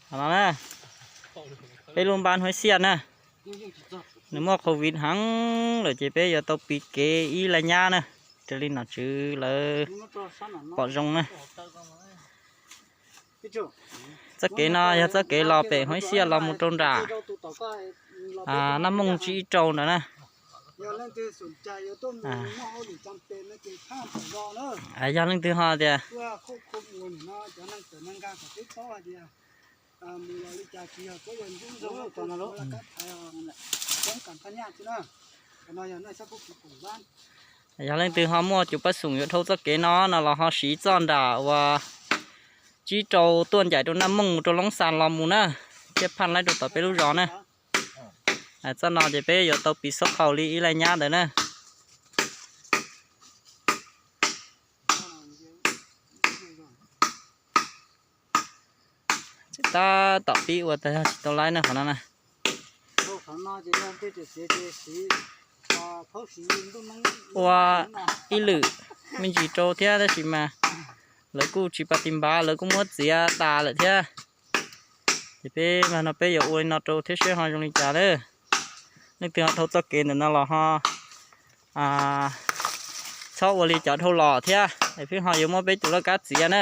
Qhov no na, peb lub npab Huaib Xiaj na, nws muaj covid heev lawm ces peb yuav tau piv kev ib laj nyab na, raws li nom tswv lawv pom zoo na. Txoj kev no yog txoj kev los pem Huaib Xiaj los mus rau nram Naj Mooj tsib ib rau ntawd na. Yog leej twg ho tias yog leej twg ho muaj cov paj xoom yuav dhau txoj kev no no los ho siv txoj nram uas tsib rau tuaj ncaim rau Naj Mooj rau Loob Xas los mus na, thiaj phaj laib rau tom peb lub zos na. Txoj no ces peb yuav tau piv xub qhaus li ib laj nyab ntawd na. Tseem tab tom pib ua tas yog tsis tau laib na qhov no na. Ua ib lwm me ntsis rau thiab tab sis mas lawv kuj tsis pas tis npav, lawv kuj muab txiav tas lawm thiab. Ces peb mas no peb yuav ua li no rau thiab seb ho zoo li cas na. Leej twg ho dhau txoj kev ntawm no los ho txhob ua li cov dhau los thiab es peb ho yuav muab peb tus laj kab txiav na.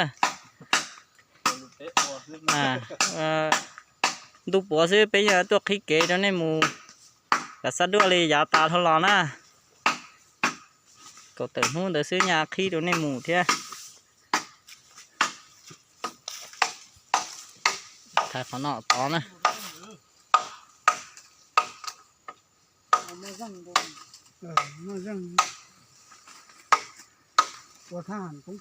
Ntu puav xwb peb yeej tuaj qhib kev rau nej mus, kom xab duaj li yav tas dhau los na. Kaum tawm hnub ntawd xwb nyaj qhib rau nej mus thiab. Thaiv qhov no tod na. Ua thaj ham poob